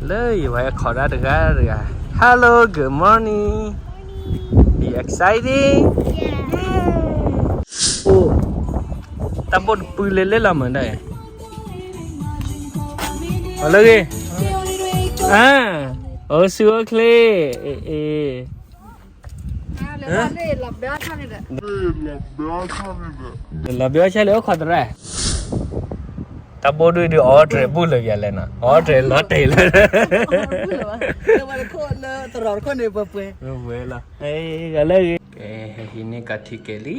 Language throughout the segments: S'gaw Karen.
လၢယဝဲခိးဒၣ်တဂၤတဂၤ Hello, good morning. You excited? အိၣ် တၢ်ဘိၣ်တပုၢ်လဲၤလဲၤလီၤမးဒၣ်အံၤ အလၢဂ့ၤ အါ အိၣ်ဆူၣ်အိၣ်ချ့ အ့ၣ် အ့ၣ် လီၤဘျီဆၣ်လၢအိၣ်ခိးသရၣ် တၢ်ဘိၣ်ဒုးဒုးအီၣ်တြဲၤဘူၣ်လၢယၤလဲၣ်နီၤ အီၣ်တြဲၤလီၤတ့ၢ်လၢ လၢတရၤတခိၣ်န့ၣ်ပှဲၤပှဲၤ ပှဲၤလီၤ လၢဂ့ၤ ကဲ ဟဲဟံးန့ၢ်ကးထံကဲလံ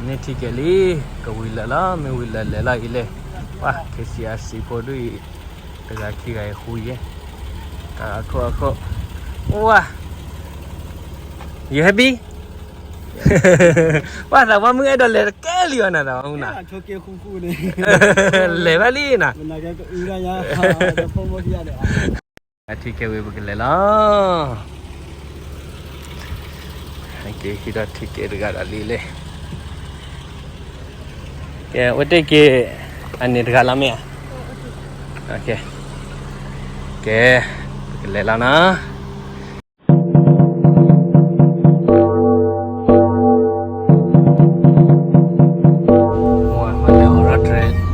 န့ၢ်ထံကဲလံ ကဝံၤလၢာ်လီၤ မ့ၢ်ဝံၤလၢာ်လဲၤလီၤအံၤလဲၣ် ပှၤ K C R C ဖိဒုးအံၤ တဂၤခံဂၤအံၤဃူယဲ အခိၣ်အခိၣ် ဝါ You happy? ပှၤသးပှၢ်မုၣ်အဲၣ်ဒိးလဲၤတကဲလံအီၤနၤသးပှၢ်မုၣ်နီၤ လဲၤဘၣ်လံနီၤ အထံကဲဝံၤပကလဲၤလီၤ ကဲ ဟံးဒီးထံကဲတဂၤဒီးလံလဲၣ် ကဲ ဝဲတ့ၢ်က့ၤ အန့ၣ်တဂၤလီၤမ့ၢ်ဧါ ကဲ ပကလဲၤလီၤနီၤ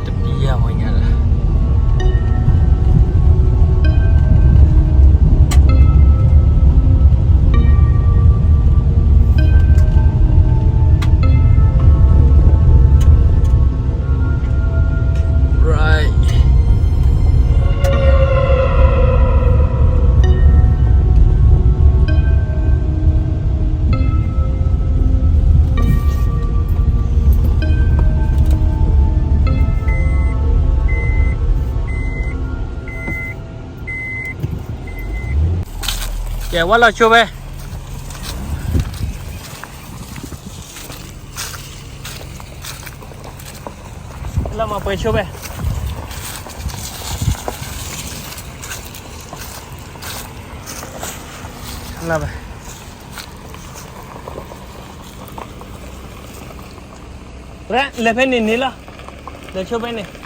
တပျၢ်ဝဲညါလၢ Right. ကဲ ဝဲလီၤဆိဖဲ လၢမၤပှဲၤဆိဖဲ လၢဘၣ် လဲၤဖဲန့ၣ်န့ၣ်လီၤ လဲၤဆိဖဲန့ၣ်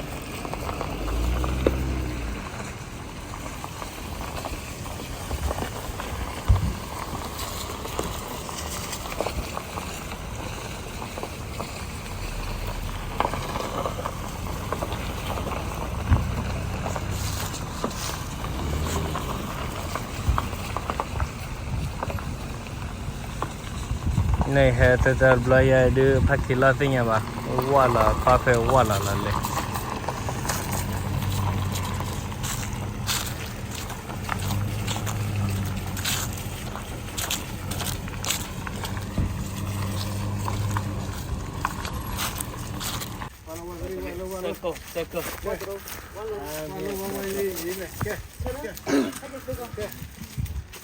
န့ၣ်ဟဲတၢ်တၢ်ဘျီယဲဒုး ဖးခံလီၤသ့ၣ်ညါဘၣ်, ဝၢ်လီၤပၢ်ဖဲဝၢ်လီၤလီၤလဲၣ်. Circle, circle.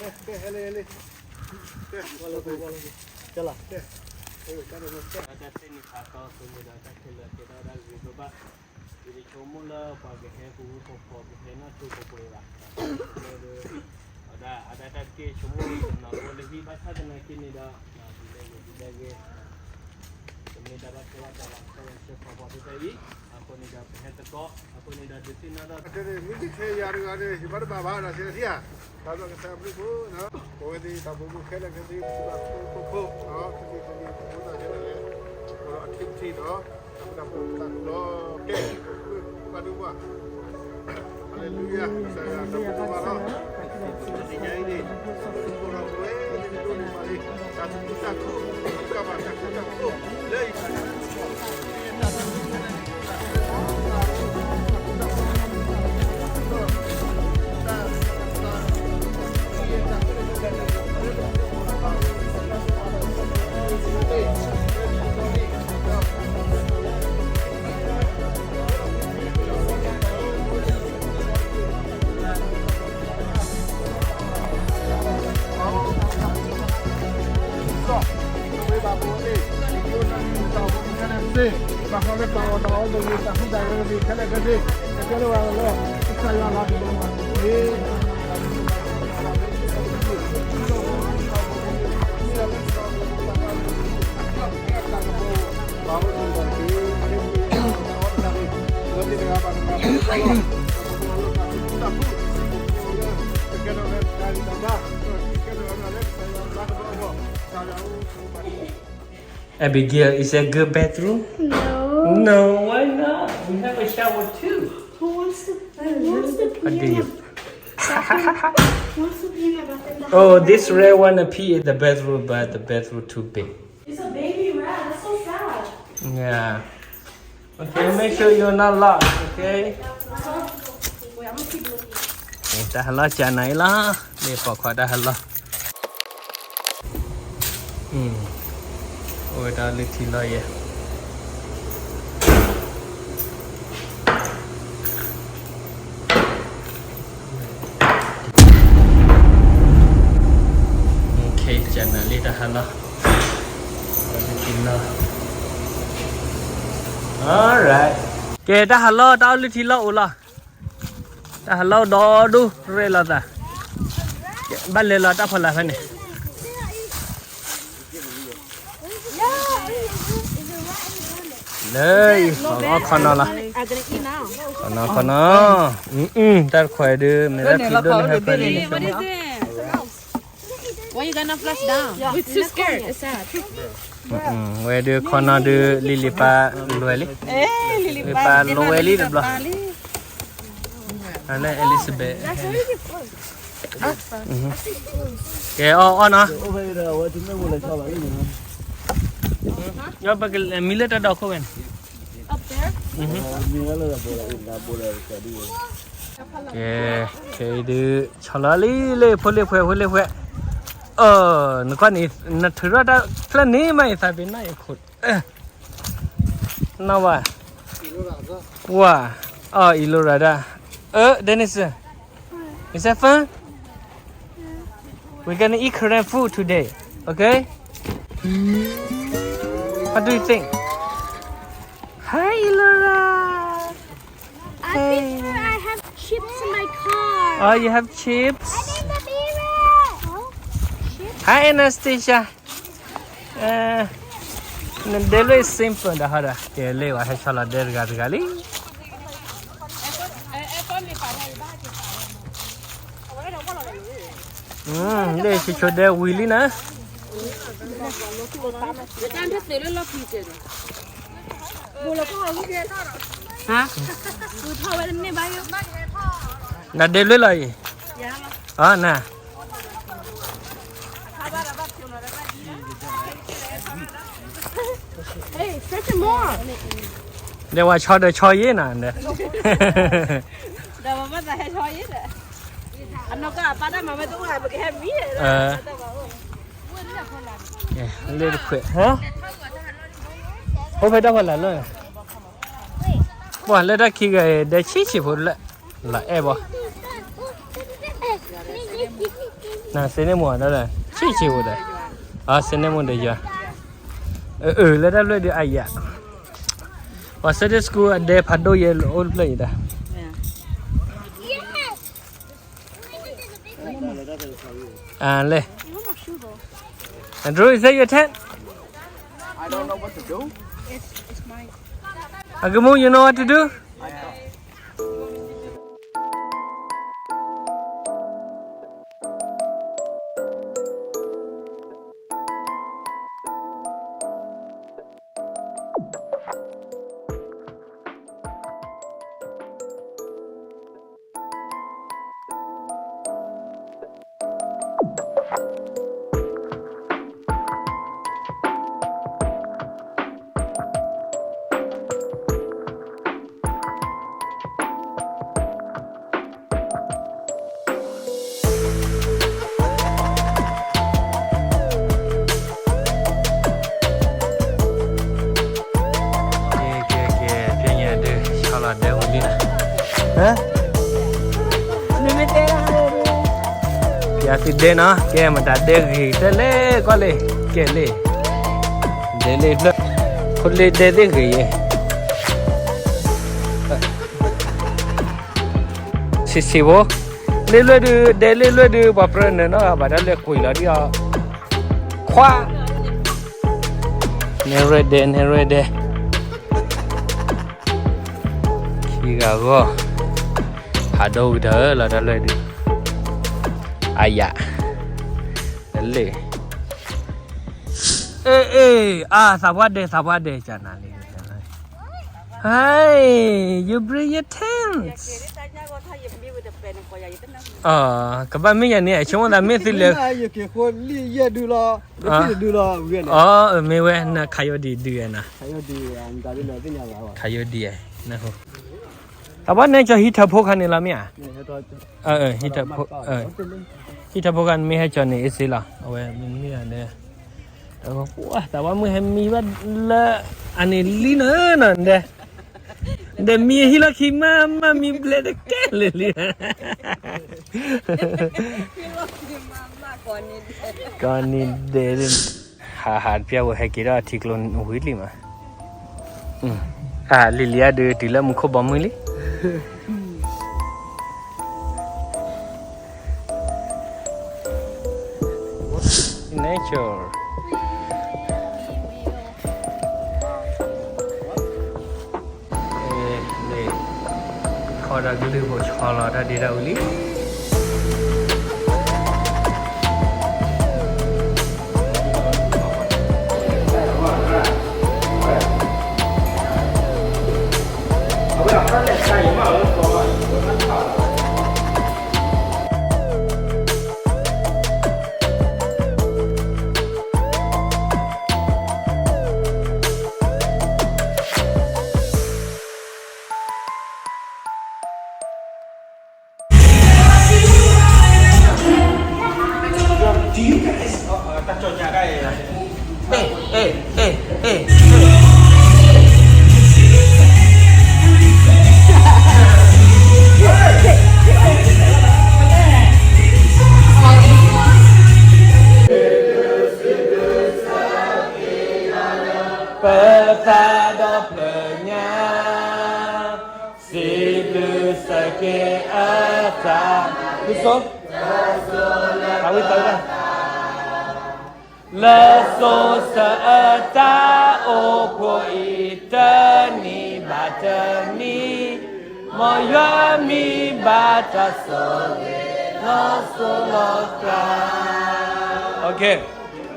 တၢ်သ့ၣ်န့ၣ်ဖးထီအဃိန့ၣ်ဒီး တၢ်ခဲလၢာ်ကဲထီၣ်ဝဲဒၣ်ဂ့ၤဂ့ၤဘၣ်ဘၣ်, ယတဆိကမိၣ်လၢပှၤကဟဲပူၤပူၤဖီဖီ ကဟဲနီၢ်ဆိပှဲၤပှဲၤဘၣ်, ဒီး အဒၣ်တၢ်တက့ၢ်ဆိကမိၣ်နီၢ်အိၣ်လၢဟံၣ်ဘၣ်ဆၣ်သနာ်က့န့ၣ်ဒီး ဒ်လဲၣ်ဂ့ၤဒ်လဲၣ်ဂ့ၤ တမ့ၢ်တၢ်ဘၣ်ထွဲဘၣ်တၢ်ဘၣ် ကစၢ်ယွၤဆှၢခီဖီဖဲဖဲအံၤ, အဃိန့ၣ်ဒီးပဟဲသကိး, အဃိန့ၣ်ဒီးဒုးသ့ၣ်နီၣ်ထီၣ် မ့ၢ်တထဲယၤတဂၤန့ၣ် ယဘၣ်တဘၣ်ဘၣ်ဒီးသ့ၣ်ညါ, တၢ်ဘၣ်ကစၢ်ဘျုးဖိ, ပဝဲသ့ၣ်တၢ်ဖိမုၣ်ခဲလၢာ်ခဲဆ့ ပဘၣ်ဖိဖိ, ခဲဆ့ခဲဆ့ ပဖိသၣ်ခဲလၢာ်လဲၣ်, အထံထံဒီး တၢ်ဖိတၢ်ဖိတၢ်လီၤ ကဲ ဘၣ်ဒိဘၣ် Hallelujah, ကစၢ်ယွၤတၢ်ဖိတၢ်လီၤ, တနံၤညါအံၤန့ၣ် ပအိၣ်ဒီးပဝဲ တနံၤညါအံၤ တၢ်သးခုတၢ်ခု, တၢ်သးခုတၢ်ခုလၢ Abigail, is that good bathroom? No. No, why not? We have a shower too. Who wants to, who wants to pee in the bathroom? Who wants to pee in the bathroom? Oh, this red one pee in the bathroom, but the bathroom too big. It's a baby rat. That's so sad. Yeah. Okay, make sure you're not lost, okay? Wait, I'm gonna keep looking. တၢ်ဟးလီၢ်ကၢနၤအံၤလီၤ, မ့ၢ်ပိာ်ခွါတၢ်ဟးလီၢ်, အိၣ်ဝဲဒၣ်လၢထံလီၢ်ယဲ ကၢနၤလံတၢ်ဟးလီၢ်, လၢထံလီၢ်, alright, ကဲ တၢ်ဟးလီၢ် တၢ်အိၣ်လၢထံလီၢ်အိၣ်လီၤ, တၢ်ဟးလီၢ်ဒီဒူၣ်ရဲၣ်လီၤသး, ဘၣ်လဲၤလီၤတၢ်ဖီလာ်ဖဲန့ၣ် လၢအံၤ အီၣ်ခီနီၤလီၤ, ခီနီၤခီနီၤ, တၢ်တခွဲးဒုး မ့ၢ်လၢခံဒိၣ်န့ၣ်ဟဲဖဲလံ Why you gonna flush down? It's too scared. It's sad. ဝဲဒုးခီနီၤဒုး လံလံပၢ်လွဲလံ, လံပၢ်လွဲလံတဘျီ, အလၢ Elizabeth, ကဲအီၣ်အီၣ်နီၤ, မံလၢတၢ်ဒီခိၣ်ဝဲန့ၣ် ကဲ, ခဲအံၤဒုး ဆီလီၤလံလၢ ဖိလ့ၣ်ဖှဲး ဖိလ့ၣ်ဖှဲး, နကွၢ်န့ၣ် နထုးထီၣ်တၢ်ဖျၢၣ်န့ၣ်မး အံၤသးပ့ၤနီၣ်အံၤခိၣ်, နီၢ်ဝဲ, ဝဲ, အီၣ်အံၤလိရၤဒၣ်, Dennis, is that fun? We're gonna eat Korean food today, okay? What do you think? Hi, Elora. I think I have chips in my car. Oh, you have chips? I think the mirror. Hi, Anastasia. နဒဲလွဲၢ် simple ဒီးဟီဒီး ကဲလၢဝဲဟဲဆီလီၤဒဲတဂၤတဂၤလံ. လၢဆိဆိဒဲဝံၤလံနၤ. နဒဲလွဲၢ်လီၤအံၤ, န ဒဲဝဲဆီဒီးဆီယ့ၢ်နၤ, လၢတခွဲး, အိၣ်ဖဲတၢ်ဖီလာ်လၢ, ပှၤလၢတၢ်ခံဂၤအံၤ ဒဲဆံးဆံးဖိလၢ, လၢအဲၣ်ဘၣ်, နစ့န့ၣ်မိၢ်ဒီး ဆံးဆံးဖိဒီး, စ့န့ၣ်မိၢ်ဒီးယွၤ, အၢ လၢတၢ်ဖျၢၣ်ဒုးအယၤ, ပှၤ Sunday school အဒဲဖးဒိၣ်ယဲၢ်အိၣ်တဖျၢၣ်အံၤဒီး လဲၣ်. Andrew, is that your tent? Agamu, you know what to do? Kê, kê, kê, ဖဲညါဒုး ဆီလီၤဒဲဝံၤလံနၤ, ယၤသုဒဲနီၤ, ကဲမတၤဒဲဂ့ၤတဲလဲၣ်ကွၢ်လံ, ကဲလံ, ဒဲလံဖျၢၣ်, ဖိလ့ဒဲသ့ၣ်ဂ့ၤယဲၢ် ဆံးဆံးဖိ, လ့လွဲၢ်ဒုး ဒဲလ့လွဲၢ်ဒုး ပှၤပြၢနုာ်နီၢ်ဂၤဘၣ်ဒၣ်လၢကွံာ်လီၤဒ်အီၤ, ခွါ, နဲရဲၣ်ဒဲ နဲရဲၣ်ဒဲ, ခံဂၤဂီၢ် ဖးဒိၣ်ကတၢၢ်လီၤတၢ်လၢဒုး, အယၤ, လၢ, အ့ၣ်အ့ၣ် အါ သးပှၢ်ဒဲး သးပှၢ်ဒဲး ကနၤလံ, Hi, you bring your tent. ကဘၣ်မ့ၢ်ယၤန့ၣ် အဆိကမိၣ်သးမ့ၢ်သုလဲၤ, အ, မ့ၢ်ဝဲ နခးယိဒံးဒုးနၤ, ခးယိဒံး, သးပှၢ်န့ၣ် ကၠီၤဟံးထၢၣ်ဖိခါန့ၣ်လီၤမ့ၢ်ဧါ, ဟံးထၢၣ်ဖိခါန့ၣ်မ့ၢ်ဟဲကၠီၤန့ၣ် အ့ၣ်စ့လီၤ, အဝဲမ့ၢ်မ့ၢ်ဧါဒီး သးပှၢ်မုၢ်ဟဲမံဘၣ်လၢ အန့ၣ်လံနီၤနီၤ, ဒီးမံဟံးလီၢ်ခံမး မးမံဘျဲးတကဲလၢာ်လံ, ကီၢ်နံၤဒဲး, ဟးဟးတပျၢ်ဝဲဟဲက့ၤဒီးထံကျိဝံၤလံမး, အလံၤလံၤအဒုးတုၤလၢမူခိၣ်ဘီမုၢ်လံ. Nature. ခီဒီးကလုၢ်ဖိဆီလီၤတၢ်ဒ့တၢ်အူလံ. ပသးဒီဖျၢၣ်ညါ, စံးဘျုးစက့ၤအသး, ဒ်သိး, အဝံသးဝံသး, လၢစိၤဆၢအတၢ်အိၣ်ဖှိၣ်အံၤ တနံၤဘၣ်တနံၤ, မ်ယွၤမံဘၣ်တၢ်ဆိၣ်ဂ့ၤ လီၤစိၤလီၤကျါ. Okay,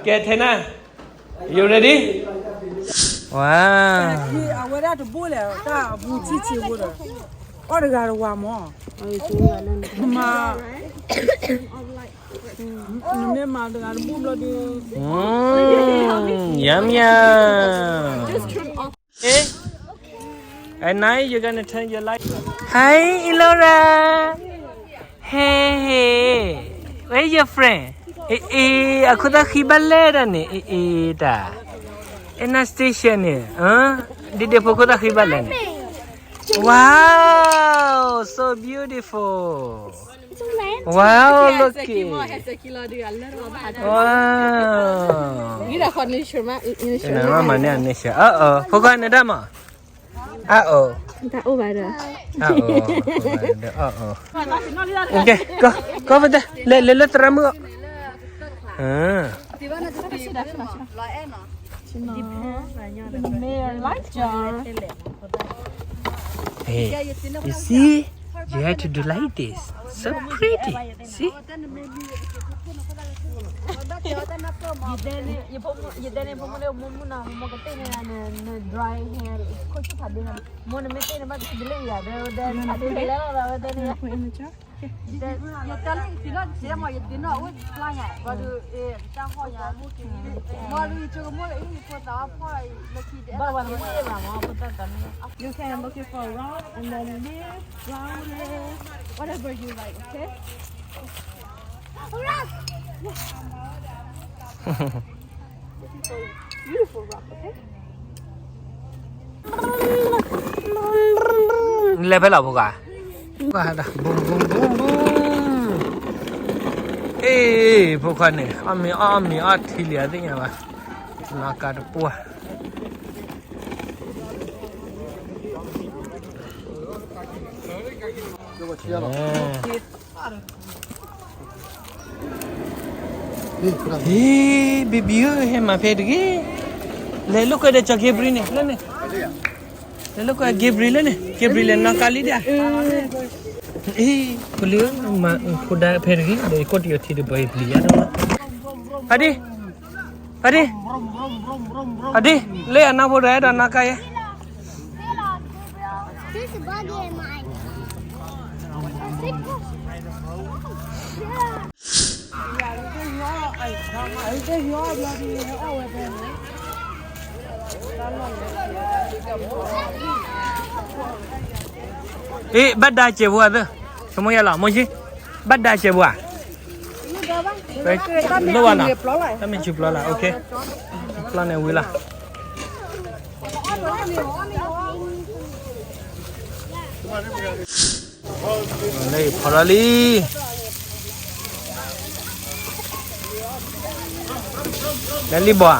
ကဲထဲနၤ. You ready? Wow. အဝဲဒၣ်တဘိလဲၣ် တၢ်အဘူးထံၣ်ဆံးဘိဒီး အီၣ်တဂၤတဝၤမး, မၤ, နမ့ၢ်မၤတဂၤတဘိဘျီဒီး Mm, yum, yum. Hey, at night you're gonna turn your light. Hi, Elora. Hey, hey. Where your friend? အ့ အ့ အခိၣ်သၣ်ဃံဘၣ်လဲၣ်တၢ်န့ၣ် အ့ အ့ တၢ်, Anastasia န့ၣ်, ဒ်ဒ့ဖိခိၣ်သၣ်ဃံဘၣ်လဲၣ်န့ၣ်, Wow, so beautiful. Wow, look it. Wow. မၤန့ၢ်အန့ၣ်ဆၢ, အၢ အၢ ဖိခွါန့ၣ်တၢ်မး. အအိၣ်, တအိၣ်ဘၣ်ဒီး, အအိၣ်, အအိၣ်, ကဲ, ကီၢ်ပတဲ, လဲၤလဲၤလၢသရၣ်မုၣ်အီၤ, Hey, you see, you have to do like this. So pretty. See? ယတဲန့ၣ် ယဖိမုၣ်, ယတဲန့ၣ် ဖိမုၣ်လၢမိၢ်မုၣ်နီၤ, မိၢ်ကတဲန့ၣ် န dry hair ခိၣ်ဆူၣ်ဖးဒိၣ်နီၤ, မိၢ်နမ့ၢ်တဲန့ၣ် ဘၣ်သ့ၣ်သ့ၣ်လၢယၤ ဒီး ဒီး အဒိးလဲၤလီၤဒီးဝဲတဲန့ၣ်, ယတဲလၢယသ့ၣ်နီၣ်တစဲးမး ယသ့ၣ်နီၣ်အိၣ်ဖျါညါ ဘၣ်ဒီး တၢ်ဟီၣ်ညါ, မ့ၢ်လၢယဆိကမိၣ်လၢအံၤ ဖိသၣ်ဝါဖီၣ်လီၤ လၢခံဒဲးဘၣ်ဝဲမ့ၢ်ဘၣ်မး ဖိသၣ်တၢ်န့ၣ် You can looking for rock and then leaf, flower, whatever you like, okay? Beautiful rock, okay? လဲၤဖဲလီၤဖိခွါ, ဘုံဘုံဘုံဘုံ, အ့ၣ် ဖိခွါန့ၣ် အီၣ်မ့ၤအီၣ်မ့ၤအီၣ်ထံလံအသ့ၣ်ညါဘၣ်, နီၢ်ကါတပှၢ် ဟ့ baby ဧၢ ဟဲမၤဖဲတဂ့ၤ, လဲၤလိာ်ကွဲဒီးကၠီ Gabriel န့ၣ် လၢန့ၣ်, လဲၤလိာ်ကွဲ Gabriel လၢန့ၣ်, Gabriel လဲၤနီၢ်ကါလံဒၣ်, အ့ ဖိလံၤဧၢ, မၤဖိဒါဖဲတဂ့ၤ, ဒီးယကိးတံၢ်အီၤထံတပှဲၤယပျံၤယါဒီး, ဖးဒံ, ဖးဒံ, ဖးဒံ, လၢအနၢ်ဖိဒီးအဲၣ်ဒိးနၢ်ကါယဲ. အ့ ဘၣ်ဒါစဲးဖိဧါသၢ, ဆိကမိၣ်ယဲလီၤ မိၢ်ယ့, ဘၣ်ဒါစဲးဖိဧါ, လိၣ်ဘၣ်နီၤ, တၢ်မ့ၢ်ဆူပျီလၢ်, အ့ ပျီန့ၣ်ဝံၤလီၤ, လၢဖီထီၣ်လံ, လၢလံၣ်ဘီဧါ,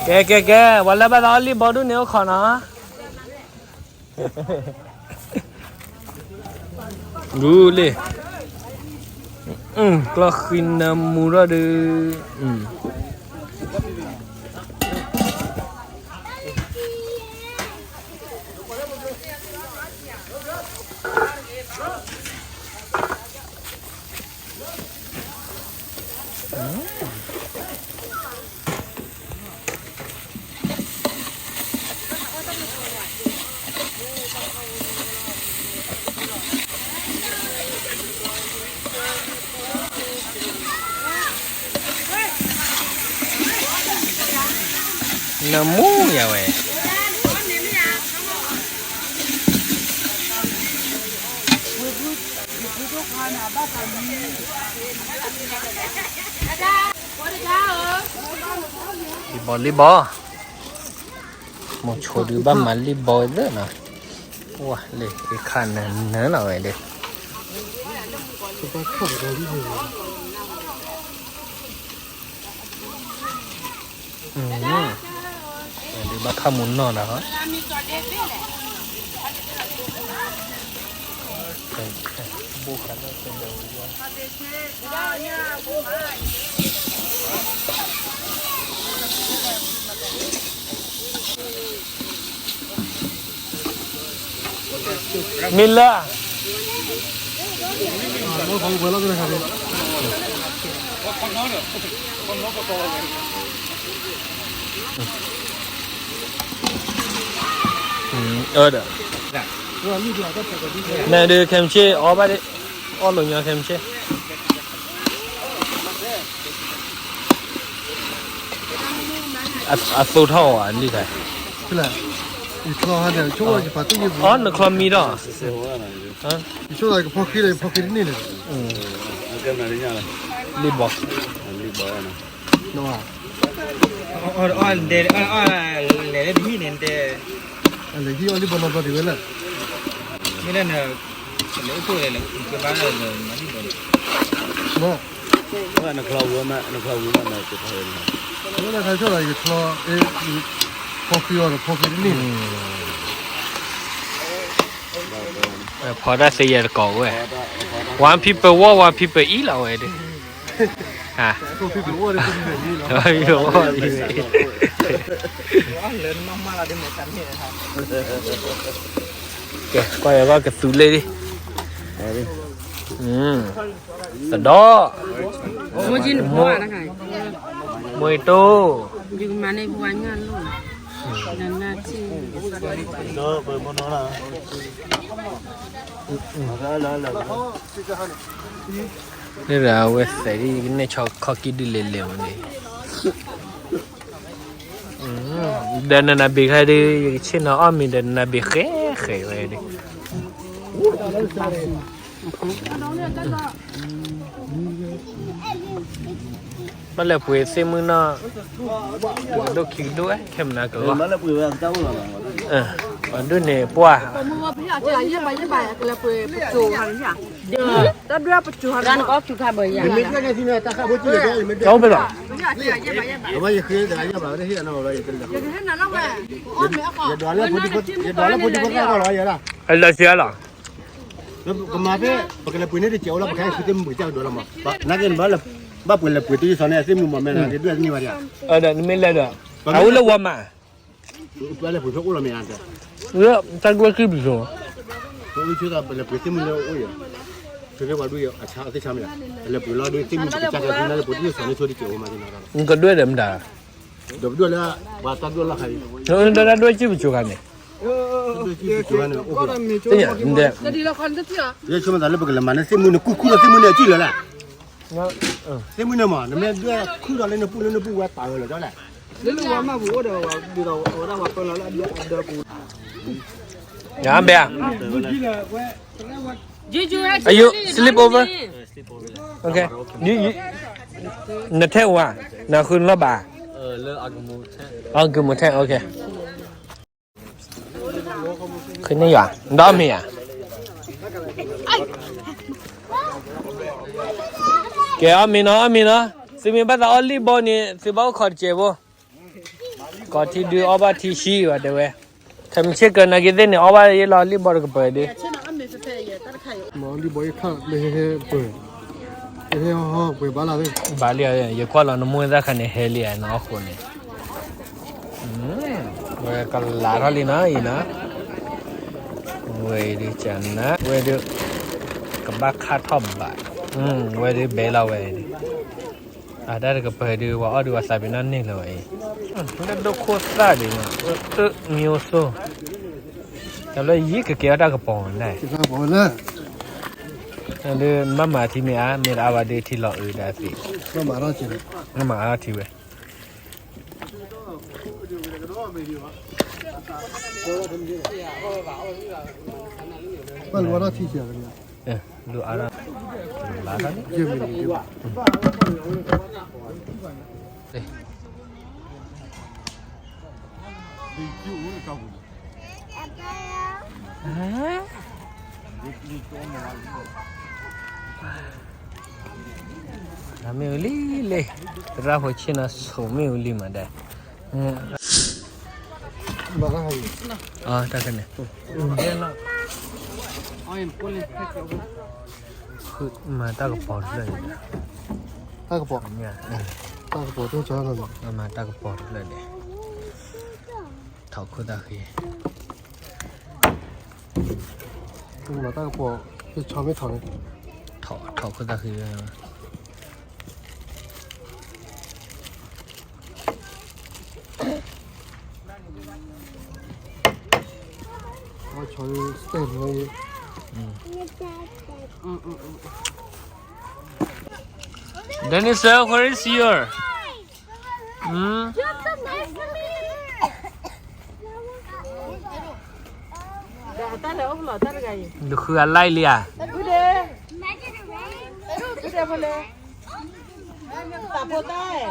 ကဲ ကဲ ကဲ, ပှၤလၢဘၣ်သးအီၣ်လံၣ်ဘီဒူၣ်န့ၣ်အိၣ်ခိးနီၤ. ဂုၢ်လံ, ကျီၢ်ဃံနၢမူထီၣ်ဒုး, နၢမူယၤဝဲ, လံၣ်ဘီ လံၣ်ဘီ, မိၢ်ဆိဒုးဘၣ်မၤလံၣ်ဘီဝဲသၢနီၤ, ပှၤလၢအခါနၢနၢလီၤဝဲဒီး ဒုးဘၣ်ခါမူနီၢ်နီၤ, မ့ၢ်လၢ အၢဒီး, နဒုးခဲမုၢ်ဆ့ၣ်အီၣ်ဘၣ်ဒ့ၣ်, အီၣ်လိာ်ညီခဲမုၢ်ဆ့ၣ်, အသိထီၣ်အီၤလံတၢ်, အီၣ်နချီမံထီၣ်, ယဆိကမိၣ်ကဖီဃံဒီး ယဖီဃံတန့ၢ်န့ၣ်, လံၣ်ဘီ, လဲၤလၢတဟံၣ်န့ၣ်တဲ, လဲၤဟံၣ်အီၣ်လံၣ်ဘီနီတဘျီဒံးဝဲလၢ, မ့ၢ်လၢန, လဲၤအိၣ်ဖှိၣ်လဲၤလဲၤကဘၣ်လၢမၤလံၣ်ဘီန့ၣ်, နချီဝံၤမး, နချီဝံၤမး, နချီဝံၤမး, နချီ, ဖီဃံအီၤဒီးဖီဃံတန့ၢ်န့ၣ် ဖီတၢ်သ့ယဲၢ်တကိးဝဲ, one people walk, one people eat လီၤဝဲဒၣ်, ကဲ ကွၢ်ယၤကီၢ်ကသူလ့ၣ်လံ, သဒီ, မွေတိ, န့ၣ်ဒီးအဝဲသဲးဒ်ကနဲၣ်ဆီခီၣ်ကံၢ်ဒုးလဲၤလဲၤမးန့ၣ်, ဒီးနနၢ်ဘ့ၣ်ခါဒုး ယကဆ့ၣ်နီၤအီၣ်မ့ၤဒီးနနၢ်ဘ့ၣ်ဃဲဃဲဝဲဒၣ်, ဘၣ်လဲၤပှ့ၤသ့ၣ်မုၢ်နီၢ်, ဒိၣ်ခံကဒိၣ်ဝဲ ခဲမနၤကလီ, ပှၤဒိၣ်န့ၣ်ပှၢ်, တၢ်ဘျုးပစိၤဟါန့ၣ်, တၢ်ဘျုးပစိၤဟါန့ၣ်, တၢ်ဘျုးပစိၤဟါန့ၣ်, ယကဟဲနၤလီၤဝဲ, ယဒွးလၢဖိဒံဖိသၣ်လီၤ, ယဒွးလၢဖိဒံဖိသၣ်လီၤ, ယဒၣ်, လၢကမၤဖဲ, ပကလဲၤပှ့ၤန့ၢ်တစဲးအိၣ်လီၤ, ပကဟဲဆူသ့ၣ်မုၢ်ကစၢ်ကဒွးလီၤမး, နာ်က့နဘၣ်ပှ့ၤလဲၤပှ့ၤတယုၢ်စီၤန့ၣ် သ့ၣ်မုၢ်မးမဲာ်နၤက့ၤဒွဲၣ်တန့ၢ်ဘၣ်ဒၣ်, ဒီးနမ့ၢ်လဲၤဒီး, အဝဲလၢဝီမး, တၢ်ဒွဲၣ်ခံဘျီစိၤ, တၢ်ဒွဲၣ်ခံဘျီစိၤ, ပလဲၤပှ့ၤသ့ၣ်မုၢ်လၢအအိၣ်ယၤ, ဖဲဖဲပှၤဒုးအဆါအသ့ၣ်ဆါမ့ၢ်ဧါ, ပလဲၤပှ့ၤလီၤဒုးသ့ၣ်မုၢ်ပကစၢ်ကဲၤသ့ၣ်နၤလၢပှၤဒုးစီၤန့ၣ်ဆိဒ်ကဲၤဝဲမၤသ့ၣ်နၤတၢ်လီၤ, နကဒွဲၣ်ဒီးမတၤ, ဒီးပဒွဲၣ်လၢ ပှၤတၢ်ဒွဲၣ်လီၤခါအံၤ, ဒီးတၢ်ဒွဲၣ်စံၣ်ပစိၤခါန့ၣ်, တၢ်ဒွဲၣ်စံၣ်ပစိၤခါန့ၣ်, ယဆိကမိၣ်သးလၢပကလဲၤမၤန့ၢ်သ့ၣ်မုၢ်န့ၣ် ကုၢ်ခူၣ်ဒီးသ့ၣ်မုၢ်န့ၣ်အစံၣ်လၢၤလၢ် သ့ၣ်မုၢ်န့ၣ်မး နမ့ၢ်ဒွဲၣ်ခုၣ်ဒီးလၢနပူၤလၢနပူၤဝဲပာ်ဝဲလီၤဒ်လဲၣ်, လၢလၢဝဲမးပူၤအိၣ်ဒီးဝဲဒုးဒီးဝဲဒၣ်ဝဲပၢလီၤလၢအဒၢပူၤ, ယဘဲဧါ, အယိ sleep over, နထဲဝါ, နဃုနလီၤဘၣ်, အကမူထဲ, အကမူထဲ, ဃုန့ၢ်ယွၤ, ဒီးမ့ၢ်ဧါ, ကဲအီၣ်မ့ၤနီၤ အီၣ်မ့ၤနီၤ, သုမ့ၢ်ဘၣ်သးအီၣ်လံၣ်ဘီန့ၣ် သုဘၣ်အိၣ်ခိးတစဲးဖိ, ကိးထံဒုးအီၣ်ဘၣ်ထံဆံးဝဲတဲဝဲ, ခဲမုၢ်ဆ့ၣ်ကၢနၤက့ၤသ့ၣ်န့ၣ် အီၣ်ဘၣ်ယ့ၣ်လီၤလံၣ်ဘီတကပၤဒုး, မ့ၢ်လံၣ်ဘီယခါလၢဟဲဟဲပၢၤ, ဟဲဟီဟီပှဲၤဘၣ်လၢ်သ့ၣ်, ဘၣ်လံ, ယကွၢ်လီၤနမိၢ်သၣ်ခါန့ၣ် ဟဲလံဧါ နအီၣ်ဃိန့ၣ် ဝဲကလးထီၣ်လံနီၤအံၤနီၤ, ဝဲအံၤဒုးကနၣ် ဝဲဒုး ကဘၣ်ခါထီၣ်ဘၣ်, ဝဲဒုးဘဲလီၤဝဲဒုး, အတၢ်တကပၤဒုး ပှၤအီၣ်ဒုးပှၤသးပ့ၤနီၣ်န့ၢ်လၢၤဝဲအံၤ, လၢဒိၣ်ခိၣ်သၣ်ဒုးမး, အၢ မျိုးစိ, တၢ်လၢယံၤကကဲအီၣ်တၢ်ကပီၤန့ၣ်, ဒုးဘၣ်မၤထံမ့ၢ်အါ မ့ၢ်တအါဘၣ်ဒုးထံလီၤအုးဒၣ်သ့, ဘၣ်မၤထံဝဲ ပှၤလီၤထီၣ်ထံဆဲး, လီၤထီၣ်, မ့ၢ်ဝံၤလံလဲၣ်, သရၣ်ဖိဆ့ၣ်နီၤဆိးမ့ၢ်ဝံၤလံမးဒဲး, တၢ်ခဲန့ၣ်, မၤတၢ်ကပီၤတဖျၢၣ်န့ၣ်, တၢ်ကပီၤ, တၢ်ကပီၤတဖျၢၣ်န့ၣ်, မၤတၢ်ကပီၤတဖျၢၣ်န့ၣ်, ထီၣ်ခိၣ်သၣ်ဃံ, မၤတၢ်ကပီၤ, ဆီမ့ၢ်ထီၣ်န့ၣ်, ထီၣ်ခိၣ်သၣ်ဃံ Dennis, where is your? Hmm? တၢ်ဃုအလၢ်လံဧါ, တၢ်ဖိတၢ်,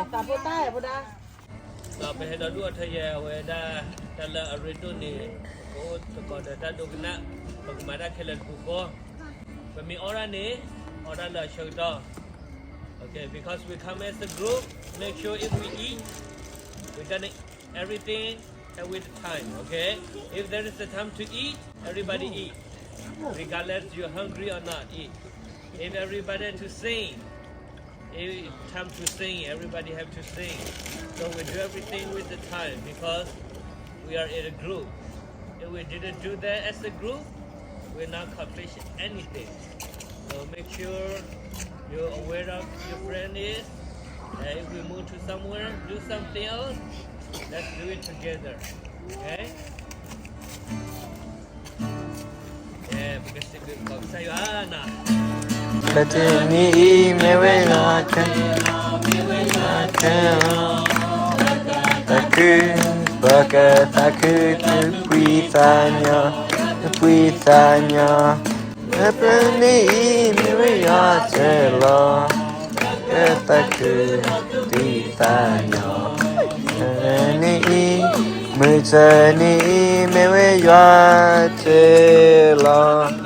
တၢ်ဖိတၢ်, ဖိဒၣ် ဒီးပဟဲဒီးဒူၣ်အီထၢယဲၢ် အဝဲဒၣ် တၢ်လၢအရ့ဒိၣ်န့ၣ် ကအိၣ်သကိးဒီးတၢ်ဒိကနၣ်, ပကမၤတၢ်ခဲလၢာ်တပူၤဃီ, ပမ့ၢ်အီၣ်ဒၣ်န့ၣ် အီၣ်ဒၣ်လၢအဆၢကတီၢ်, okay, because we come as a group, make sure if we eat, we gonna everything and with the time, okay? If there is a time to eat, everybody eat, regardless you're hungry or not, eat. If everybody to sing, it's time to sing, everybody have to sing. So we do everything with the time because we are in a group. If we didn't do that as a group, we're not accomplish anything. So make sure you're aware of your friend is. And if we move to somewhere, do something else, let's do it together. Okay? ပကစံးဘျုးကစၢ်ယွၤနၤ, လၢတနံၤအံၤ မ့ၢ်ဝဲယွၤအထၢ, အထၢ, တၢ်ခု, ပကသးခု တပှံသးညီ, တပှံသးညီ, လၢတနံၤအံၤ မ့ၢ်ဝဲယွၤအထၢလီၤ. ကသးခု တပှံသးညီ, တနံၤအံၤ, မုၢ်တနံၤအံၤ မ့ၢ်ဝဲယွၤအထၢလီၤ.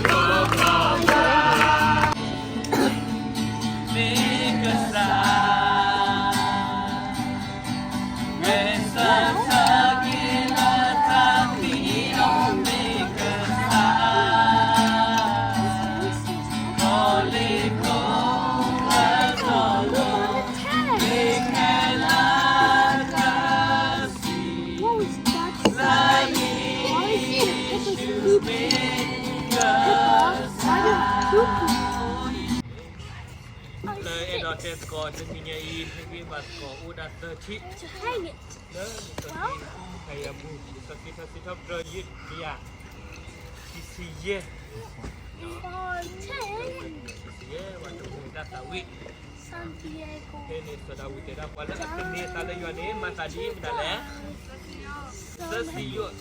What was that? Why is it? It was pooping. Hippo, why did pooping? လၢအဲၣ်ဒိးတဲသကိးတနံၤညါအံၤ ဟ့ၣ်ဂံၢ်ဘါသကိးအိၣ်ဒၣ်သၢထံၣ် Hang it. လၢလံာ်စီဆှံအူဖးယၤပူၤ လံာ်စီဆှံထါစံးထီၣ်ပတြၢၤယုၢ်တကယၤ ခံဆံယဲၢ် Fourteen. ခံဆံယဲၢ် ပှၤတမူၤတၢ်သးဝံၣ် Santiago. ဖဲန့ၣ်စီၤဒၤဝံးတဲဒၣ် ပှၤလၢအသန့ၤအသးလၢယွၤန့ၣ် မၤသးဒ်မတၤလဲၣ် ကစၢ်စံယိၣ်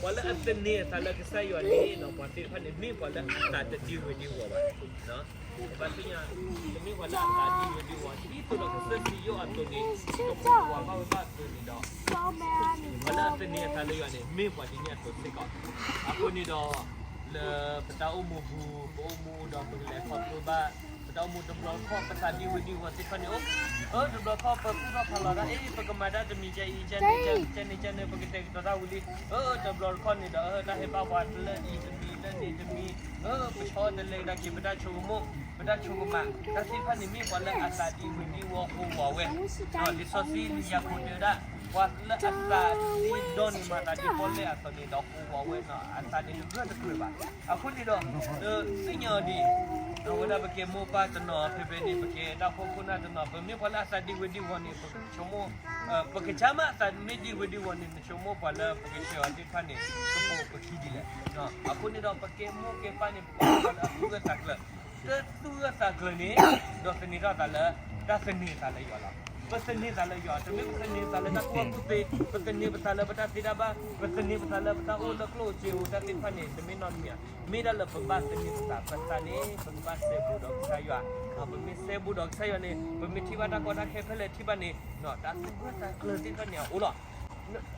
ပှၤလၢအသန့ၤအသးလၢကစၢ်ယွၤန့ၣ် ပှၤသ့ၣ်တဖၣ်န့ၣ် မ့ၢ်ပှၤလၢအသးတဒံဝဲဒံဝီၤဘၣ်. ပဘၣ်သ့ၣ်ညါ တမ့ၢ်ပှၤလၢအသးဒံဝဲဒံဝီၤ ဒ်သိးဒီးကစၢ်စံယိၣ်အသိးန့ၣ် ကပာ်ပှၤဘၣ်ဝဲဘၣ်အသိးန့ၣ်ဒီး ပှၤလၢအသန့ၤအသးလၢယွၤန့ၣ် မ့ၢ်ပှၤဒ်န့ၣ်အသိးစ့ၢ်ကီး. အဃိန့ၣ်ဒီး လၢပတၢ်အိၣ်မူပူၤ ပအိၣ်မူဒီးပကလဲၤခီဖျိဘၣ် ပတၢ်အိၣ်မူတဘျီတခီၣ် ပသးဒံဝဲဒံဝီၤသ့ၣ်တဖၣ်န့ၣ်အိၣ် အၢ တဘျီတခီၣ် ပကူၣ်ထီၣ်ဖးလီၤတၢ် အ့ ပကမၤတၢ်တမံၤကဲအံၤ ကဲန့ၣ် ကဲန့ၣ် ကဲန့ၣ် ပကတဲာ်ကတီၤတၢ်ဝံၤလံ အၢ တဘျီတခီၣ်န့ၣ်ဒီး အၢ တၢ်ဟဲဘၣ်ပှၤလၢအံၤတမံၤ လၢန့ၣ်တမံၤ အၢ ပဆီတလဲကဒါက့ၤ ပတၢ်ဆိကမိၣ် ပတၢ်ဆိကမး တၢ်သ့ၣ်တဖၣ်န့ၣ်မ့ၢ်ပှၤလၢအသးဒံဝဲဒံဝီၤဟူးဝးဝဲ လံာ်စီဆှံလံာ်ယၤကိာ်တဲဝဲဒၣ် ပှၤလၢအသးဒံဒီန့ၣ် မၤသးဒ်ပီၣ်လဲၣ်အသိးန့ၣ်ဒီးဟူးဝးဝဲနီၤ အသးန့ၣ်တဂၢၢ်တကျၢၤဘၣ်. အဃိန့ၣ်ဒီး သ့ၣ်ညါအီၤဒ် အဝဲဒၣ်ပကဲမိၢ်ပၢ်တနီၤ ဖဲဖဲန့ၣ် ပကဲတၢ်ခိခိၣ်နၢ်တနီၤ ပမ့ၢ်ပှၤလၢအသးဒံဝဲဒံဝီၤန့ၣ် ပကဆိကမိၣ် ပကစၢ်မးအသးမ့ၢ်ဒံဝဲဒံဝီၤန့ၣ် နဆိကမိၣ်ပှၤလၢပကဆှၢအီၤသ့ၣ်တဖၣ်န့ၣ် ကပိာ်ပခံဒ်လဲၣ်. အဃိန့ၣ်ဒီး ပကဲမိၢ်ကဲပၢ်န့ၣ် ပကဲပှၤလၢအသူၣ်ဂၢၢ်သးကျၢၤ တသူၣ်ဂၢၢ်သးကျၢၤန့ၣ် ဒီးသန့ၤထီၣ်သးလၢ တၢ်သန့ၤသးလၢယွၤလီၤ. ပသန့ၤသးလၢယွၤ တမ့ၢ်ပသန့ၤသးလၢတၢ်ကူၣ်ဘၣ်ကူၣ်သ့, ပသန့ၤပသးလၢပတၢ်သ့တၢ်ဘၣ်, ပသန့ၤပသးလၢပတၢ်အိၣ်လၢကျိၣ်စ့ဧိၤ တၢ်သ့ၣ်တဖၣ်န့ၣ် တမ့ၢ်နီတမံၤဧါ. မ့ၢ်ဒၣ်လၢပဘၣ်သန့ၤပသး ပသးန့ၣ် ပကဘၣ်စဲဘူးဒီးကစၢ်ယွၤ, ပမ့ၢ်စဲဘူးဒီးကစၢ်ယွၤန့ၣ် ပမ့ၢ်ထံၣ်ဘၣ်တၢ်ကီတၢ်ခဲဖဲလဲၣ်ထံၣ်ဘၣ်န့ၣ် တၢ်သူၣ်ဂၢၢ်သးကျၢၤသ့ၣ်တဖၣ်န့ၣ်အအိၣ်လီၤ.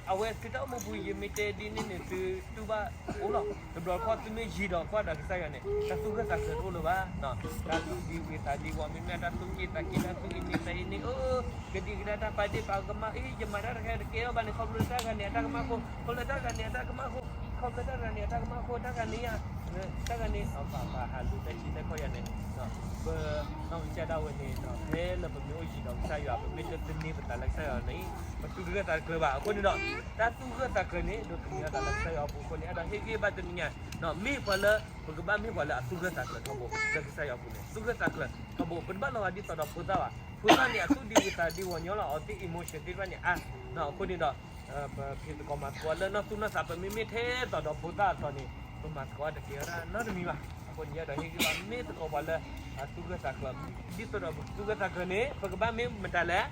အဝဲသုတၢ်အိၣ်မူပူၤ ယမ့ၢ်တဲဒ်န့ၣ်န့ၣ် သုတူၢ်ဘၣ်အိၣ်လီၤ. တဘျီတခီၣ်သုမ့ၢ်ယံၤဒီးကွၢ်ဒီးကစၢ်ယွၤန့ၣ် တၢ်သူၣ်ဂၢၢ်သးကျၢၤတအိၣ်လၢၤဘၣ်. တၢ်သူၣ်ဒံဝံၤသးဒံဝီၤ မ့မ့ၢ်တၢ်သူၣ်က့ၣ်သးက့ၣ် တၢ်သူၣ်အ့န့သးအ့န့ အိၣ် ကဒံကဒါတၢ်ပာ်ဒ့ၣ်ပာ်ကမၣ် အ့ ယမၤတၢ်တခါတကဲထီၣ်ဘၣ်န့ၣ် ခီဖျိတၢ်ဂၤန့ၣ် အတၢ်ကမၣ်ဃိ ခီဖျိတၢ်ဂၤန့ၣ် အတၢ်ကမၣ်ဃိ ခီဖျိတၢ်ဂၤန့ၣ် အတၢ်ကမၣ်ဃိ တၢ်ဂၤန့ၣ်ယါ တၢ်ဂၤန့ၣ် အပာ်ပာ်ဟးလူၤတၢ်ထံတၢ်ကီၢ်ယၤန့ၣ် ပနီၢ်ကစၢ်ဒၣ်ဝဲန့ၣ် ဖဲလၢပမ့ၢ်အိၣ်ယံၤဒီးကစၢ်ယွၤ ပမ့ၢ်တသန့ၤပသးလၢကစၢ်ယွၤန့ၣ် ပသူၣ်တဂၢၢ်သးတကျၢၤဘၣ်. အဃိန့ၣ်ဒီး တၢ်သူၣ်ဂၢၢ်သးကျၢၤန့ၣ် ဒိးသန့ၤအသးလၢကစၢ်ယွၤအပူၤအဃိန့ၣ် အဲၣ်ဒိးဟ့ၣ်ဂံၢ်ဘါတနံၤညါ မ့ၢ်ပှၤလၢ ပကဘၣ်မ့ၢ်ပှၤလၢအသူၣ်ဂၢၢ်သးကျၢၤထီဘိ လၢကစၢ်ယွၤအပူၤန့ၣ် သူၣ်ဂၢၢ်သးကျၢၤထီဘိ ပတဘၣ်လီၤဂာ်ဒ်သိးဒီးဖိသၣ်ဘၣ်. ဖိသၣ်န့ၣ် အသူၣ်ဒံဝံၤသးဒံဝီၤညီလီၤ အဝဲသ့ၣ် emotion သ့ၣ်တဖၣ်န့ၣ်အါ အဃိန့ၣ်ဒီး ပဖံးသကိးမၤသကိးလၢနီၢ်သူၣ်နီၢ်သး ပမ့မ့ၢ်ထဲသိးဒီးဖိသၣ်အသိးန့ၣ် ပမၤသကိးတကဲဝဲဒၣ်နီတမံၤဘၣ်. အဃိန့ၣ် ယအဲၣ်ဒိးဟ့ၣ်ဂံၢ်ဘါ မ့ၢ်သကိးပှၤလၢအသူၣ်ဂၢၢ်သးကျၢၤ ဒ်သိးဒီးပသူၣ်ဂၢၢ်သးကျၢၤန့ၣ် ပကဘၣ်မ့ၢ်မတၤလဲၣ်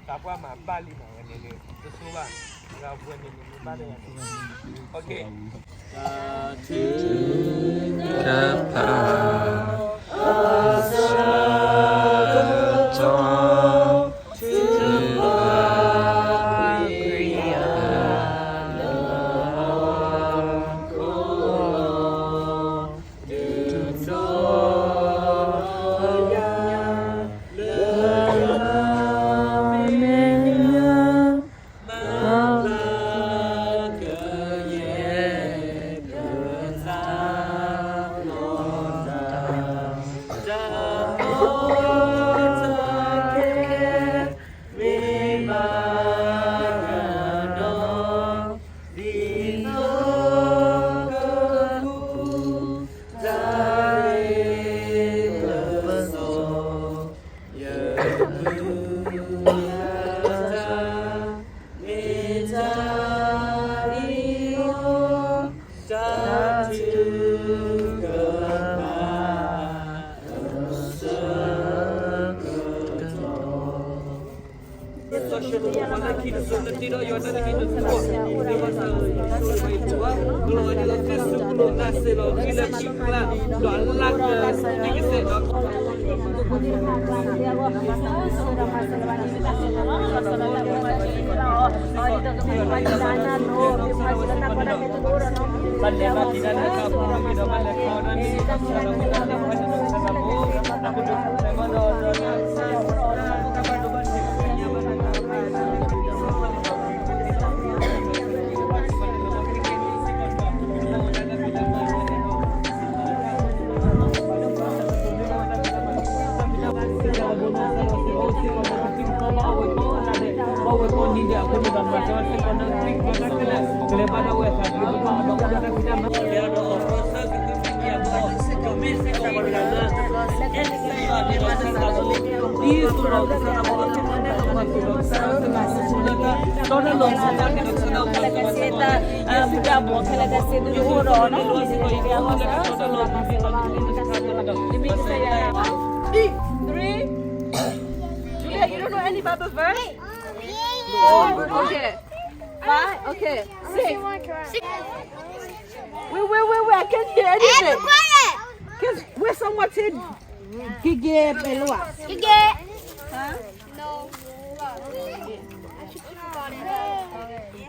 တၢ်ပှၢ်မၤဘၣ်လံမးဝဲန့ၣ်န့ၣ် တဆိဘၣ် ပှၤဝဲန့ၣ်န့ၣ်မ့ၢ်ဘၣ်လၢယၤန့ၣ် တၢ်ထုကဖၣ် အစၢကတီၢ် ထုကဖၣ် Three. Julia, you don't know any Bible verse? Okay. Five. Okay. Six. Wait, wait, wait, wait. I can't hear anything. Can, where's someone saying? Gige, Belua. Gige. Huh?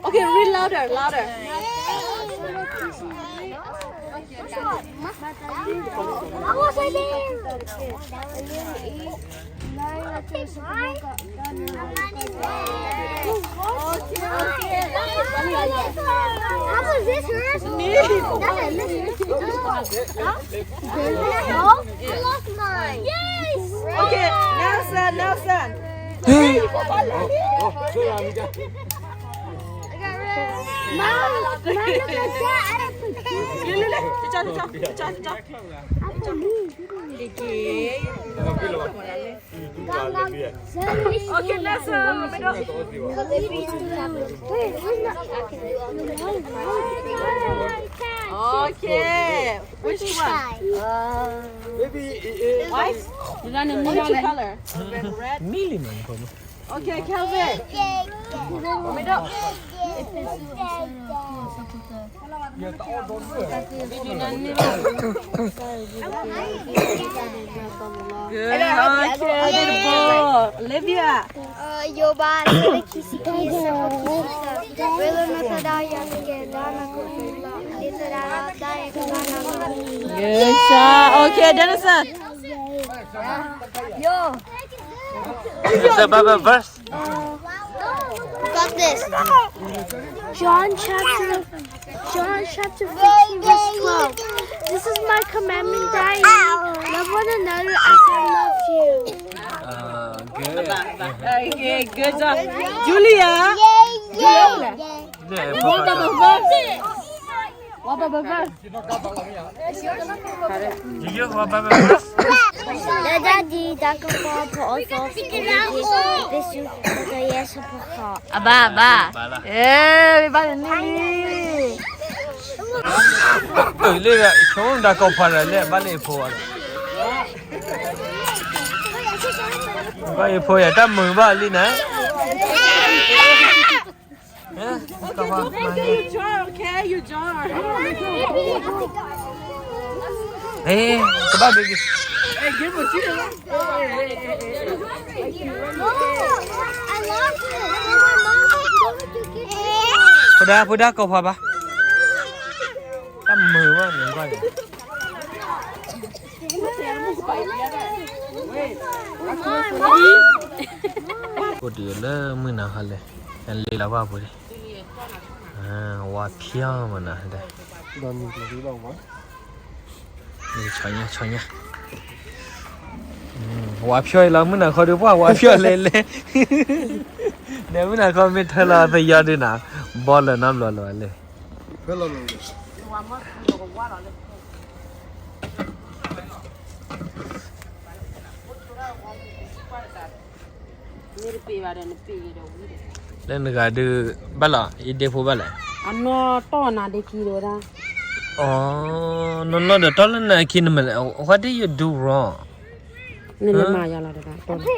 Okay, read louder, louder. How was this hers? Me. That's a mystery. Huh? I lost mine. Yes. Okay, Nelson, Nelson. Hey. Mom, Mom, I got Okay, Nelson. Okay. Which one? Maybe it is. White? Which color? Red, red? Okay, Kelvin. Middle. Good. Okay. Olivia. Yoba, Sele Kisi Kisa, Welo Natadaya, Kedana Kotula, Litera Daya Kedana. Good job. Okay, Denison. Yo. It's a Bible verse. Got this. John chapter, John chapter fifteen, verse twelve. This is my commandment that you love one another as I love you. Uh, good. Okay, good job. Julia. Julia. What about the verse? What about the verse? Daddy, Dakapa, Poso, Bishop, Potoyesa, Poha. Aba, aba. Eh, ba ni. Eh, le, so da ko pa le ba le po. Ba e po ya ta mu ba li na. Eh, okay, don't make it, you draw, okay? You draw. Eh, kau ba baby. Hey, give us you. No, I lost it. My mom told me to give it. Put that, put that, kau ba. Ka mu ba ni ba. အိၣ်တုၤလၢမုၢ်နၤခီလဲၣ်, အလ့လီၤဘၣ်ပူၤ, ဝါဖျီမနၤ, ဆီညါ, ဆီညါ, ဝါဖျီအံၤလီၤ မုၢ်နၤခီဒုးပှၢ် ဝါဖျီလဲၣ်လဲၣ်, ဒီးမုၢ်နၤခီမ့ၢ်ထၢလီၤသယီဒုးနၤ, ဘီလၢၤနီတဘျီလၢၤဝဲလဲၣ်. လၢနဂၤဒုး ဘၣ်လီၤ ယဒ့ဖိဘၣ်လဲၣ်. အနီၢ်တီၢ်နၤဒ့ခံဒီးဝဲဒၣ်. အီ, နီၢ်နီၢ်ဒီးတီၢ်လၢနၤခံနမ့ၢ်, what did you do wrong? နလဲၤမၤယၤလီၤတဂၤ, အီ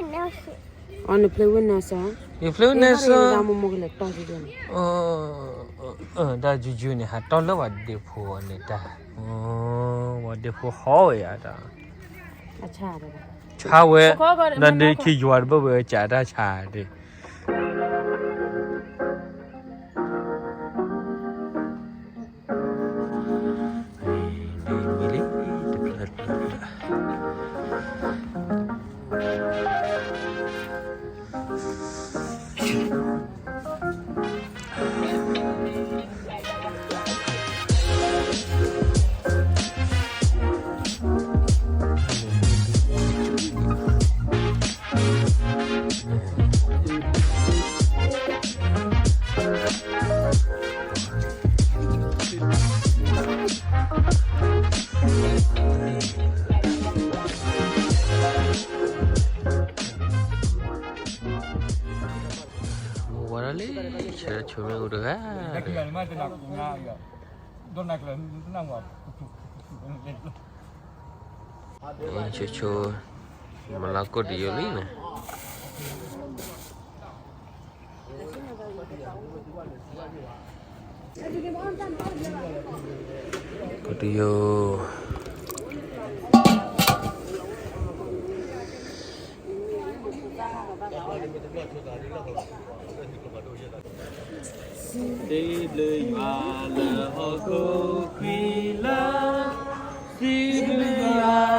န play with Nelson, you play with Nelson, မိၢ်မိၢ်ကလဲၤတီၢ်ယၤန့ၣ်, တၢ်ယုယုန့ၣ် ဟးတီၢ်လၢပှၤဒ့ဖိန့ၣ်တၢ်, ပှၤဒ့ဖိဟီဝဲယၤတၢ်, ဆါဝဲ, နဒ့ခံယွၤတဘၣ်ဝဲကးတၢ်ဆါဒ့. ပမ့ၢ်အိၣ်တဂၤ, ဆိဆိ, မၤလၢကိၣ်တယိာ်လံန့ၣ်, ကိၣ်တယိာ် စံးဘျုးယွၤလၢဟီၣ်ခိၣ်ချၢလၢ, စံးဘျုးယွၤ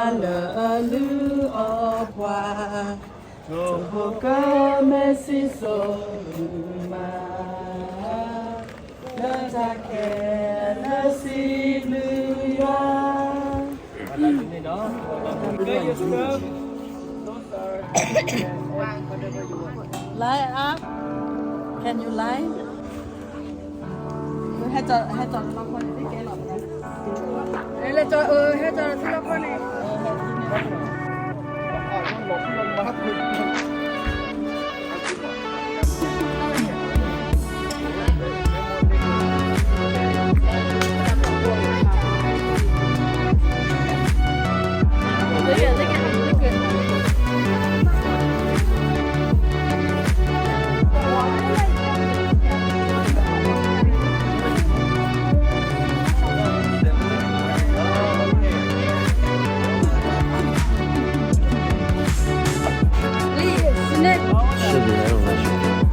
လၢအလုၢ်အီၣ်ပှၤ, ထိၣ်ဖိကီၢ်ဖိမဲာ်ဆံးစိၤဒုးမၤ, လၢတၢ်ခဲလၢာ်စံးဘျုးယွၤ Line up. Can you line? ဟဲကၠီ, ဟဲကၠီလီၤခီန့ၣ်, ဟဲကၠီလီၤခီန့ၣ်.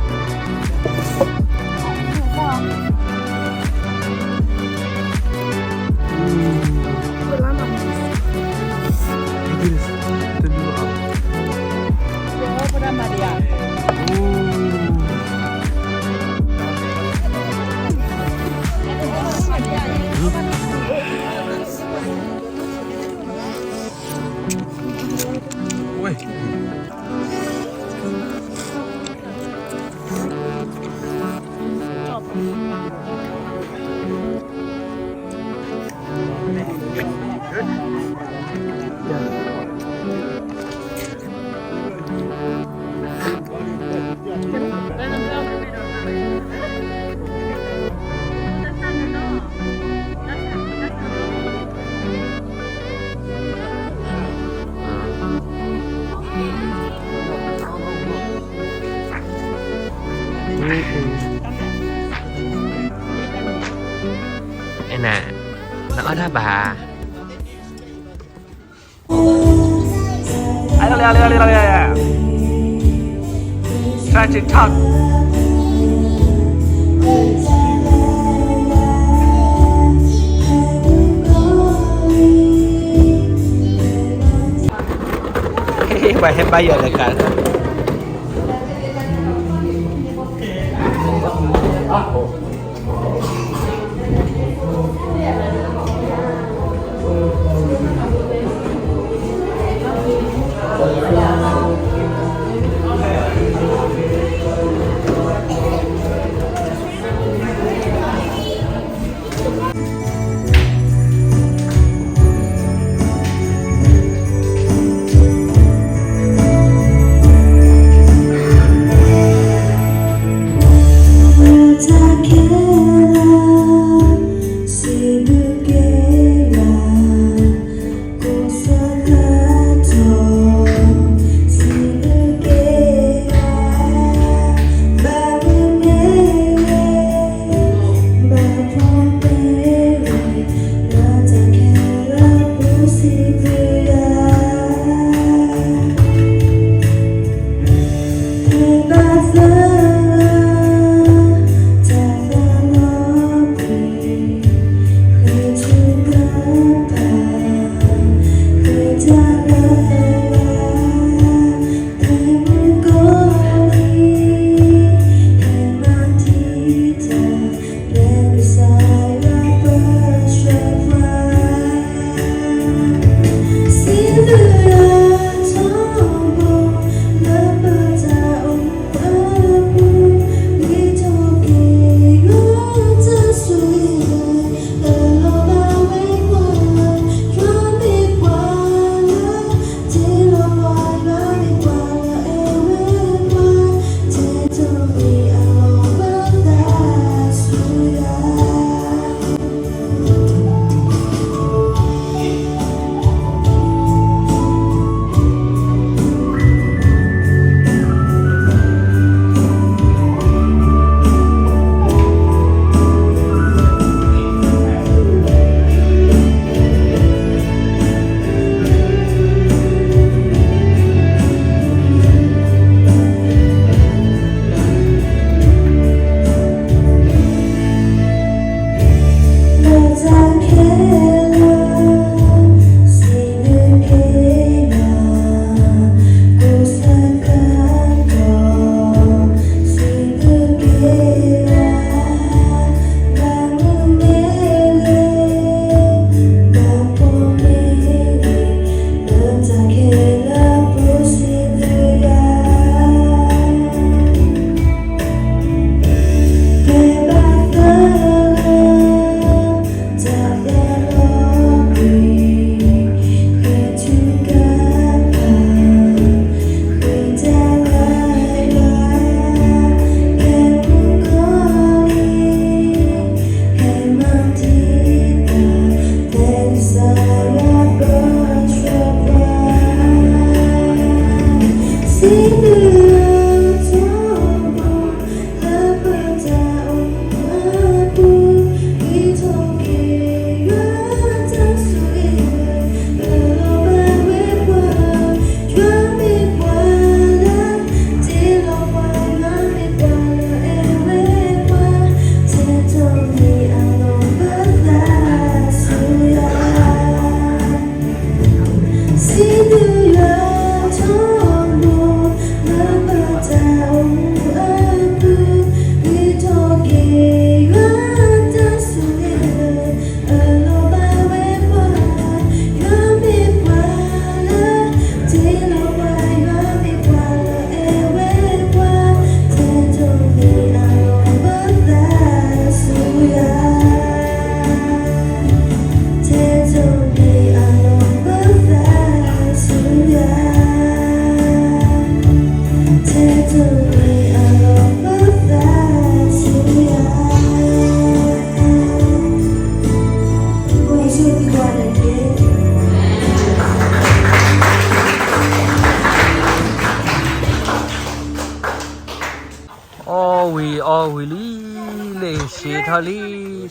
Ê nè, nà ơ dá bà. Try to talk. Bà hên ba giờ lại cả. ဆ့ထီၣ်လံ,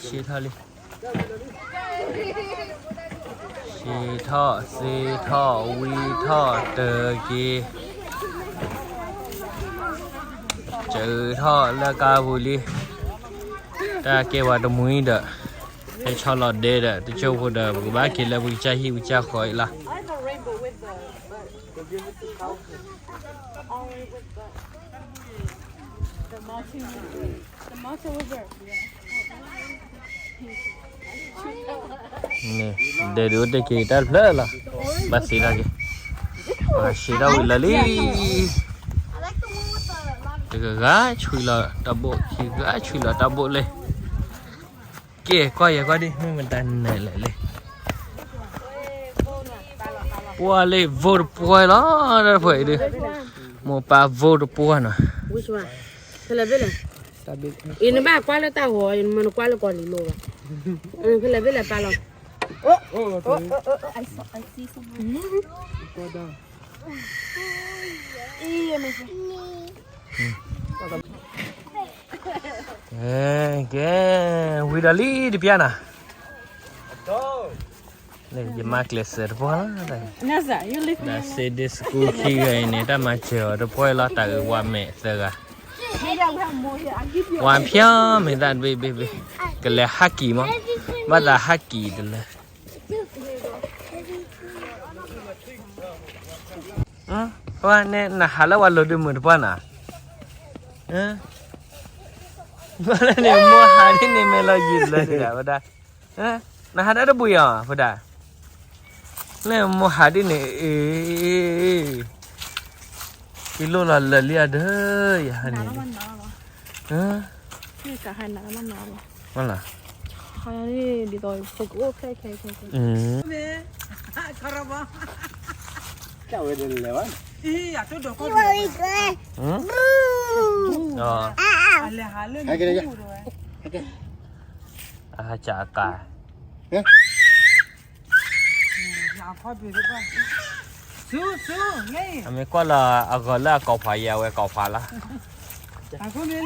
ဆ့ထီၣ်လံ. ဆ့ထီၣ်, သ့ထီၣ်, ဝံထီၣ်, တက့ၤ, စၢထီၣ်လၢကါပူၤလံ. တၢ်ကဲပှၤတမှံဒီး ဟဲဆီလီၤဒဲဒီး တကၠိဖိဒီး ပကဘၣ်က့ၤလၢပကစၢ်ဟံၣ်ပကစၢ်ဃီအံၤလီၤ. ဒဲဒုးအိၣ်တ့ၢ်က့ၤတၢ်တဖျၢၣ်လီၤ. ဘၣ်သ့ထီၣ်က့ၤ, ဆ့ထီၣ်ဝံၤလၢာ်လံ. တကဂၤဆှံလီၤတၢ်ဘိၣ်, ခံဂၤဆှံလီၤတၢ်ဘိၣ်လံ. ကဲ ကွၢ်ယဲကွၢ်ဒံး မ့ၢ်မတၤနၢၤလဲၣ်လံ. ပှၢ်လၢ vote တပှၢ်လီၤ, တပှၢ်အံၤဒုး, မိၢ်ပၢ် vote တပှၢ်နီၤ. ဖဲလဲၣ်ဘ့ၣ်လဲၣ်, အံၤနဘၣ်ကွၢ်လၢတၢ်ဂီၤ, နမ့ၢ်နကွၢ်လၢကီၢ်လံၤလိာ်ဘၣ်. ဖဲလဲၣ်ဘ့ၣ်လဲၣ် ပၢ်လီၤ. ကဲ, ဝံၤဒီးလံတပျၢ်နၤ. ယမၤကျဲးစၢးတပှၢ်လီၤ. တၢ်စ့ဒ့စကူခံဂၤအံၤန့ၣ် တၢ်မၤစၢၤအီၤတပှၢ်လီၤ, တၢ်အုးဝါမဲာ်သၢဂၤ, ဝါဖျါမဲာ်သၣ်တဘ့ၣ်ဘ့ၣ်ဘ့ၣ်, ကလဲၤဟးကံၢ်မး, ဘၣ်သးဟးကံၢ်တလၢ ပှၤန့ၣ် နဟးလၢဝဲလိၤဒုးမုာ်တပှၢ်နၤ, ပှၤန့ၣ် မိၢ်ဟးဒ်န့ၣ်မ့ၢ်လီၤယံာ်လၢဒၣ်ဝဲဒၣ်, နဟးဒၣ်တဘှံးအီၤ ဖိဒၣ်, လၢမိၢ်ဟးဒ်န့ၣ်, အ့, က့ၤလိၣ်လီၤလၢာ်လံအဒၢး, ယဟးန့ၣ်, မ့ၢ်လီၤ, အဟးကၢ်အကါ, အမ့ၢ်ကွၢ်လၢအဂီၤလၢအကိးဖးယံၤ အဝဲကိးဖးလီၤ. ခီၣ်ဖံးတပ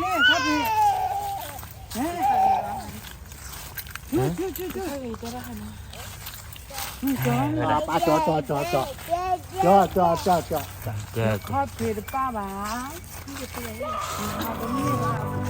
ၢ်ဘၣ်.